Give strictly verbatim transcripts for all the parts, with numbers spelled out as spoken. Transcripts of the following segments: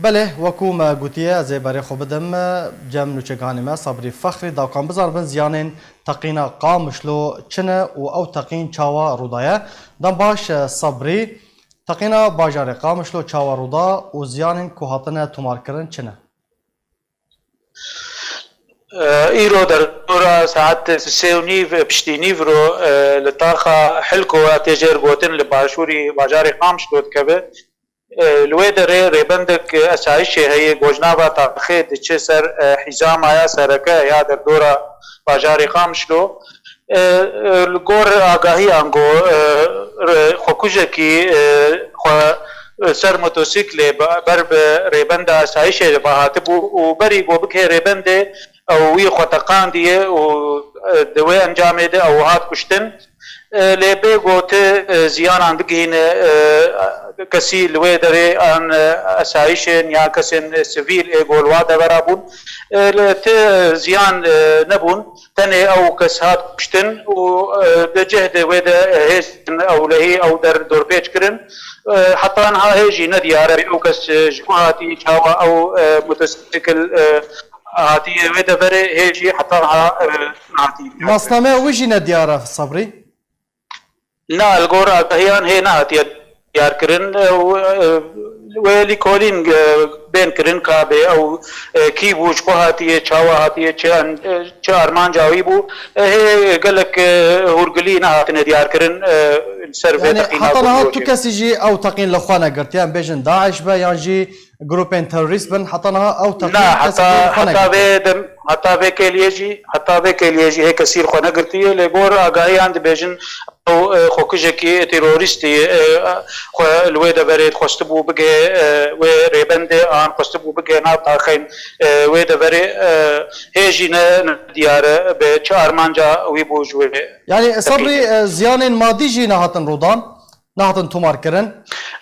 Belê, wekû me gotiye, ez ê berê xwe bidim cem nûçeganê me Sabrî Fexrî, da kan bizanibin ziyanên teqîna Qamişlo çi ne û ew teqîn çawa rû daye. Dem baş, Sabrî, teqîna bajarê Qamişlo çawa rû da û ziyanên ku hatine tomarkirin çi ne? Îro derdora saet sê û nîv piştî nîvro li taxa Hilko ya tê jêr gotin li başûrî bajarê Qamişlo dikeve. Li wê derê rêbendek esayîşê heye, gojnava taxê diçe ser hîzama ya sereke ya derdora bajarê Qamişlo. Li gor agahiyan ku xwekujekî xwe ser motosiklê ber bi rêbenda esayîşê ve hatibû û berî ku bigihê rêbendê ew wî xwe teqandiye û di wê encamê de ew hat kuştin. Lê bê ku ti ziyanan bigihîne kesî li wê derê an esayîşên ya kesên sivîl ê ku li wa devera bûn, li ti ziyan nebûn. Tenê ew kes hat kuştin û di cih de wê de hêz ew lehî ew der dorpêç kirin. Heta niha hê jî nediyar e ew kes ji ku hatî, çawa ew motosikl hatiye wê deverê, hê jî heta niha nehatiye diyar kirin. Nasnameya wî jî nediyar e, Sabrî? Na, li gor agahiyan hê nehatiye diyar kirin û wê lîkolîn bên kirin ka bê ew kî bû, ji ku hatiye, çawa hatiye, çi çi armanca wî bû. Hê gelek hûrgilî nehatine diyar kirin li ser vê teqîna. Yanî heta niha tu kesî jî ew teqîn li xwe negirtiye, em bêjin DAIŞ be yan jî grûpên terorîst bin, heta niha ew teqîn kesî jî li xwe negirtiye. Na, heta, heta vê dem, heta vê kêliyê jî, heta vê kêliyê jî hê kesî li xwe negirtiye. Lê gor agahiyan dibêjin ew xwekujekî terorîstî xwe li wê deverê dixwestibû bigihê wê rêbendê an xwestibû bigihê nav taxên wê deverê. Hê jî ne, ne diyar e bi çi armanca wî bû ji wê. Yanî Sabrî, ziyanên madî jî nehatin rûdan? Nehatin tomarkirin?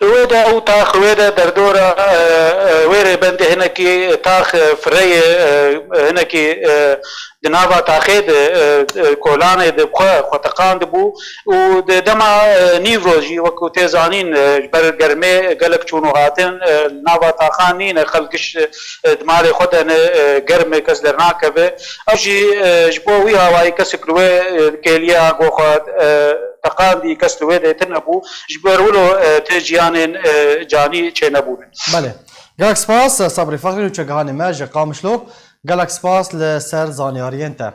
Wê de ew tax, wê de derdora wê rêbendê hinekî tax fireyê, hinekî di nava taxê de kolanê de xwe, xwe teqandibû û di dema nîvro jî, wekû tê zanîn, ji ber germê gelek çûn û hatin li nava taxan nîne, xelk giş di malê xwe de ne, germê kes dernakeve. Ew jî ji bo wî hawayî kesek li wê kêliya ku xwe teqandî kes li wê de tune bû, ji ber wilo ti jiyanên canî çênebûne. Belê. Gelek spas, Sabrî Fexrî, nûçegihanê me ji Qamişlo. Gelek spas li ser zaniyariyên te.